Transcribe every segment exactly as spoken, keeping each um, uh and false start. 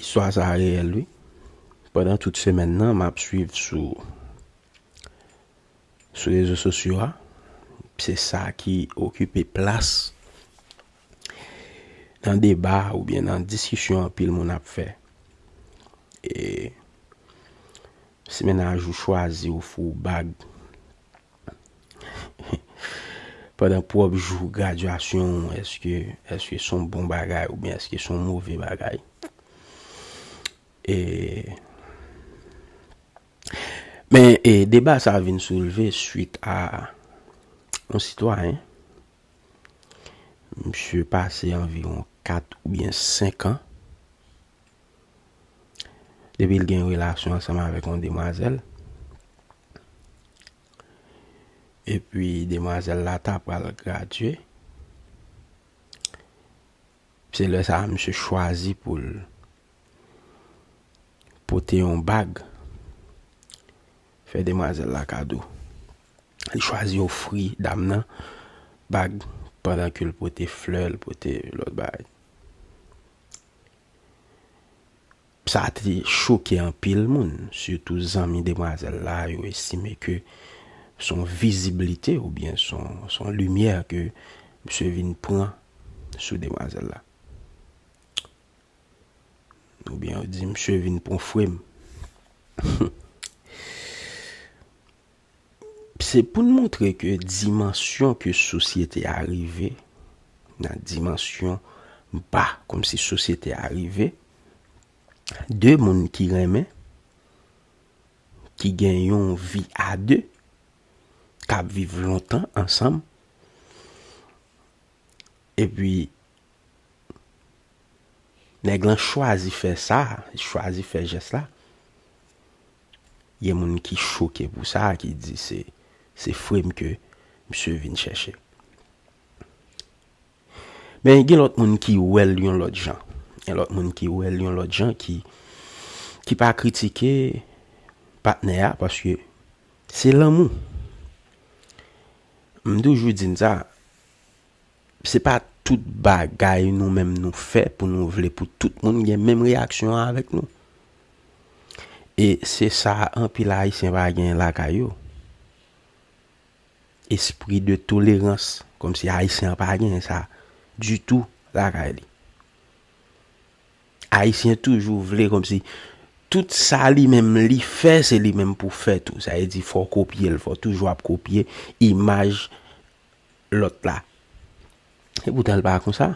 Istwa sa a reyèl, wi. Pandan tout semèn nan, m ap swiv sou, sou rezo sosyo a. Se sa ki okipe plas nan deba oubyen nan diskisyon anpil moun ap fè. E si mennaj ou chwazi ofri w bag pandan pwòp jou gradyasyon w, èske, èske se yon bon bagay oubyen èske se yon move bagay? E, men, e, deba sa a vin soulve swit a yon sitwayen. Misye pase anviwon kat oubyen senk an depi l gen relasyon ansanm avèk yon demwazèl. Epi demwazèl la ta pral gradye. Se lè sa a misye chwazi pou l pote yon bag, fè demwazèl la kado. Li chwazi ofri dam nan bag pandan ke l pote flè, l pote lòt bagay. Sa te choke anpil moun, sitou zanmi demwazèl la, yo estime ke se yon viziblite oubyen se yon, se yon limyè ke misye vin pran sou demwazèl la. Oubyen yo di misye vin pran frem. Se pou n montre ke dimansyon ke sosyete a rive, nan dimansyon ba, kòmsi sosyete a rive, de moun ki renmen, ki gen yon vi a de, k ap viv lontan ansanm, epi nèg lan chwazi fè sa, chwazi fè jès la. Gen moun ki choke pou sa, ki di se, se frem ke misye vin chèche. Men gen lòt moun ki wè l yon lòt jan. Gen lòt moun ki wè l yon lòt jan, ki, ki pa kritike patnè a, paske se lanmou. M toujou di n sa, se pa tout bagay nou menm nou fè pou nou vle pou tout moun gen menm reyaksyon an avèk nou. E se sa anpil Ayisyen pa gen lakay yo. Espri de tolerans, kòmsi Ayisyen an pa gen sa ditou lakay li. Ayisyen toujou vle kòmsi tout sa li menm li fè, se li menm pou fè tou. Sa vle di, fò w kopye l, fò w toujou ap kopye imaj lòt la. E poutan, l pa konsa.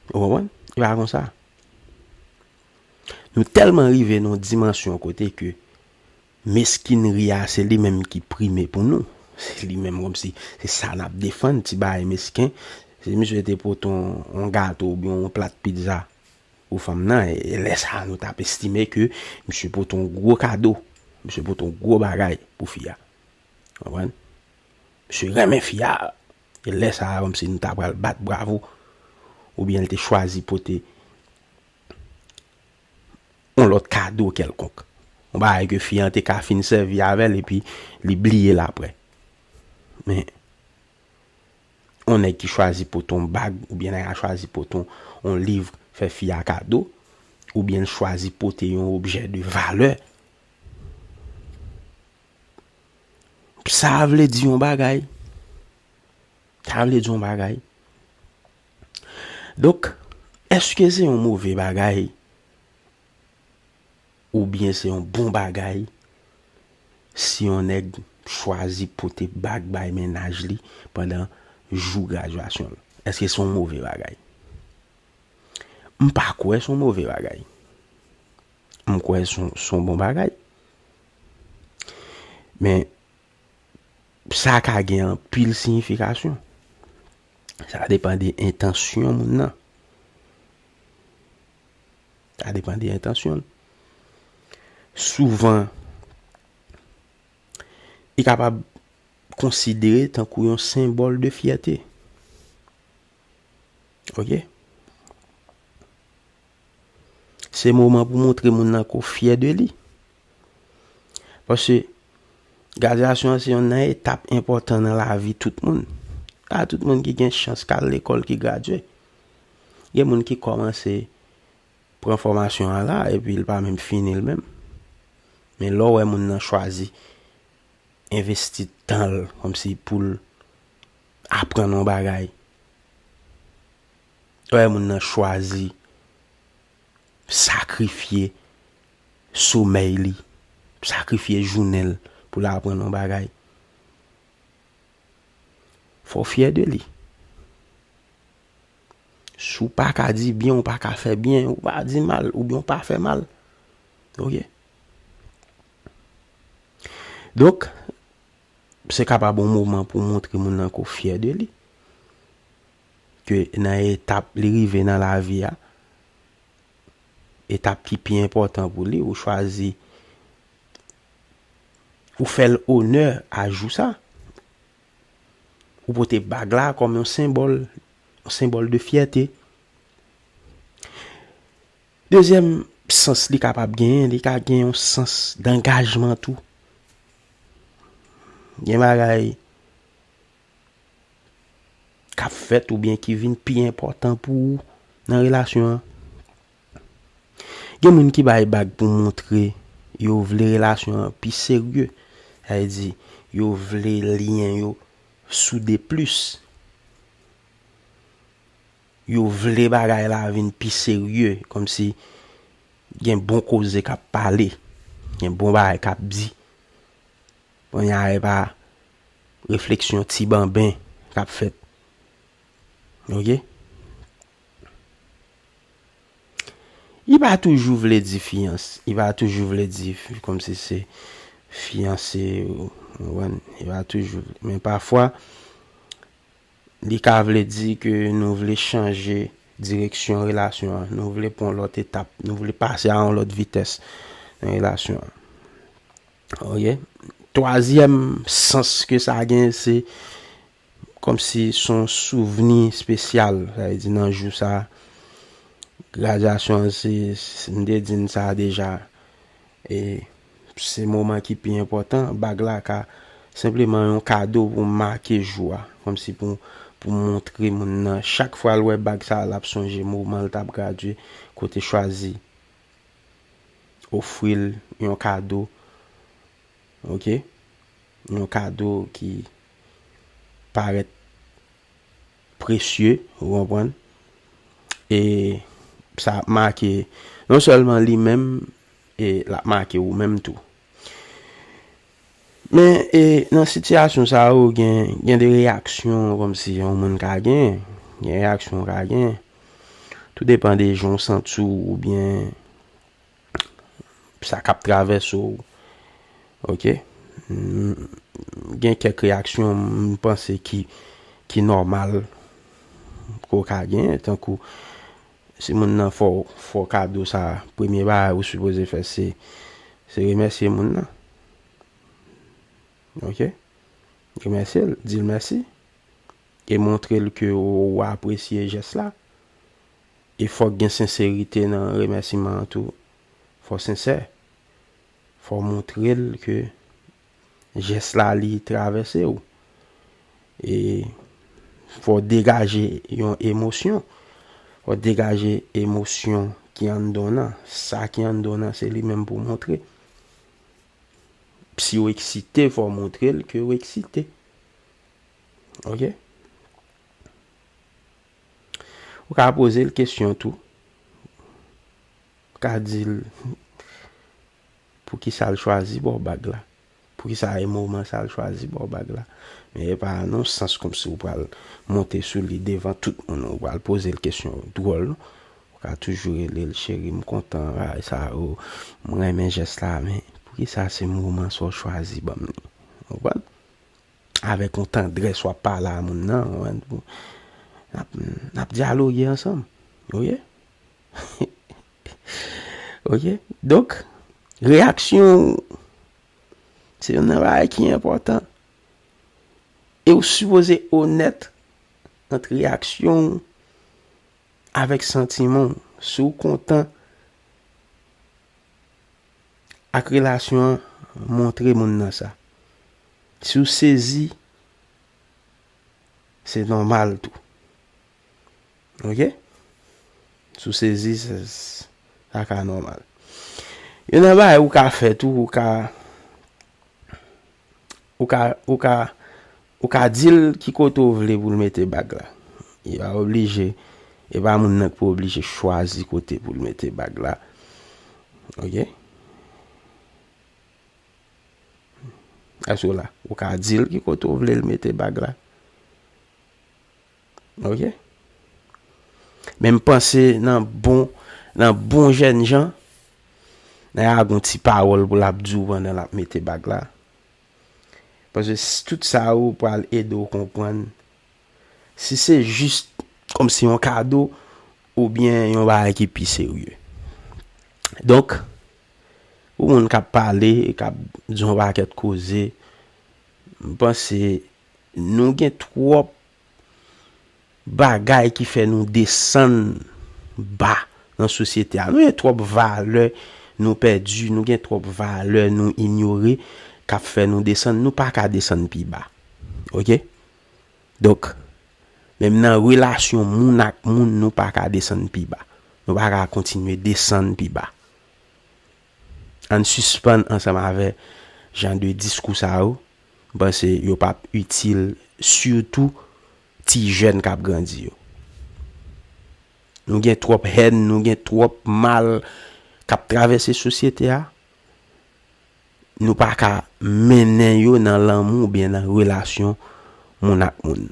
Ou konprann? Li pa konsa. Nou tèlman rive nan yon dimansyon kote ke meskinri a, se li menm ki prime pou nou. Se li menm kòmsi se sa n ap defann, ti bagay mesken. Si misye te pote yon, yon gato oubyen yon plat pizza pou fanm nan, e, e lè sa a, nou t ap estime ke misye pote yon gwo kado, misye pote yon gwo bagay pou fi a. Konprann? Misye renmen fi a. E lè sa a, kòmsi nou ta pral bat bravo. Oubyen l te chwazi pote yon lòt kado kèlkonk. Yon bagay ke fi an te ka fin sèvi avè l epi li bliye l apre. Men, yon nèg ki chwazi pote yon bag, oubyen nèg la chwazi pote yon, yon liv, fè fi a kado, oubyen l chwazi pote yon objè de valè, sa vle di yon bagay. Sa vle di yon bagay. Donk, èske se yon move bagay oubyen se yon bon bagay si yon nèg chwazi pote bag bay mennaj li pandan jou gradyasyon l? Èske se yon move bagay? M pa kwè se yon move bagay. M kwè se yon, se yon bon bagay. Men, sa ka gen anpil siyifikasyon. Sa depann de entansyon moun nan. Sa depann de entansyon l. Souvan, li kapab konsidere tankou yon senbòl de fyète. Oke? Se moman pou montre moun nan ke w fyè de li. Paske gradyasyon an se youn nan etap enpòtan nan lavi tout moun. Pa tout moun ki gen chans k al lekòl, ki gradye. Gen moun ki kòmanse pran fòmasyon an la, epi l pa menm fini l menm. Men lè w wè moun nan chwazi envesti tan l kòmsi pou l aprann yon bagay, lè w wè moun nan chwazi sakrifye somèy li, sakrifye jounen l pou l aprann yon bagay, fò w fyè de li. Si w pa ka di byen, ou pa ka fè byen, ou pa di mal, oubyen ou pa fè mal. Ok? Donk, se kapab yon moman pou w montre moun nan ke w fyè de li. Ke nan etap li rive nan lavi a, etap ki pi enpòtan pou li, ou chwazi, ou fè l onè a jou sa. Ou pote bag la kòm yon senbòl, yon senbòl de fyète. Dezyèm sans li kapab genyen, li ka gen yon sans dangajman tou. Gen bagay k ap fèt oubyen ki vin pi enpòtan pou ou nan relasyon an. Gen moun ki bay bag pou montre yo vle relasyon an pi serye. Sa vle di, yo vle lyen yo soude plis. Yo vle bagay la vin pi serye, kòmsi gen bon koze k ap pale, gen bon bagay k ap di. Kounye a, e pa refleksyon ti banben k ap fèt. Ok? Li pa toujou vle di fiyans-, li pa toujou vle di f-, kòmsi se fiyanse, ou konprann? Li pa toujou vle. Men pafwa, li ka vle di ke nou vle chanje direksyon relasyon an, nou vle pran yon lòt etap, nou vle pase a yon lòt vitès nan relasyon an. Ok? Twazyèm sans ke sa gen, se kòmsi se yon souvni espesyal, sa vle di nan jou sa, gradyasyon an, se, se, m te di n sa deja, e se moman ki pi enpòtan, bag la ka senpleman yon kado pou make jou a, kòmsi pou, pou montre moun nan, chak fwa l wè bag sa, l ap sonje moman l t ap gradye, kote chwazi ofri l yon kado, ok? Yon kado ki parèt presye, ou konprann? E sa ap make non sèlman li menm, e l ap make ou menm tou. Men, e, nan sitiyasyon sa yo, gen, gen de reyaksyon kòmsi yon moun ka gen, gen reyaksyon ou ka gen. Tou depann de jan w santi w oubyen sa k ap travèse w. Ok? M, gen kèk reyaksyon m panse ki, ki nòmal ke w ka gen, tankou si moun nan fè w, fè w kado sa, premye bagay ou sipoze fè se, se remèsye moun nan. Ok? Remèsye l, di l mèsi. E montre l ke w, w apresye jès la. E fòk gen senserite nan remèsiman an tou. Fò sensè. Fò montre l ke jès la li travèse w. E fò degaje yon emosyon. Fò degaje emosyon ki anndan w nan. Sa ki anndan w nan, se li menm pou w montre. Si w eksite, fò w montre l ke w eksite. Ok? Ou ka poze l kesyon tou. Ou ka di l poukisa l chwazi ba w bag la. Poukisa e moman sa l chwazi ba w bag la. Men e pa nan sans kòmsi ou pral monte sou li devan tout moun. Ou pral poze l kesyon dwòl, non. Ou ka toujou rele l, cheri, m kontan bagay sa yo. M renmen jès la, men poukisa se moman sa w chwazi ban m li? Ou konprann? Avèk yon tandrès w ap pale a moun nan, w konprann? N ap, n ap dyaloge ansanm. Ok? Ok? Donk, reyaksyon w, se youn nan bagay ki enpòtan. E w sipoze onèt ant reyaksyon w avèk santiman w. Si w kontan ak relasyon an, montre moun nan sa. Si w sezi, se nòmal tou. Ok? Si w sezi, sa, sa ka nòmal. Youn nan bagay ou ka fè tou, ou ka, ou ka, ou ka, ou ka di l ki kote w vle pou l mete bag la. Li pa oblije, e pa moun nan ki pou oblije chwazi kote pou l mete bag la. Ok? Èske w la? Ou ka di l ki kote w vle l mete bag la. Ok? Men m panse nan bon, nan bon jènjan, Naya gon ti pawòl pou l ap di w pandan l ap mete bag la. Paske s- tout sa yo pral ede w konprann si se jis kòmsi yon kado oubyen yon bagay ki pi serye. Donk, pou moun k ap pale e k ap di yon pakèt koze, m panse nou gen twòp bagay ki fè nou desann ba nan sosyete a. Nou gen twòp valè nou pèdi, nou gen twòp valè nou inyore k ap fè nou desann. Nou pa ka desann pi ba. Ok? Donk, menm nan relasyon moun ak moun, nou pa ka desann pi ba. Nou pa ka kontinye desann pi ba. Ann sispann ansanm avè jan de diskou sa yo. M panse yo p ap itil, sitou ti jèn k ap grandi yo. Nou gen twòp hèn, nou gen twòp mal k ap travèse sosyete a. Nou pa ka mennen yo nan lanmou oubyen nan relasyon moun ak moun.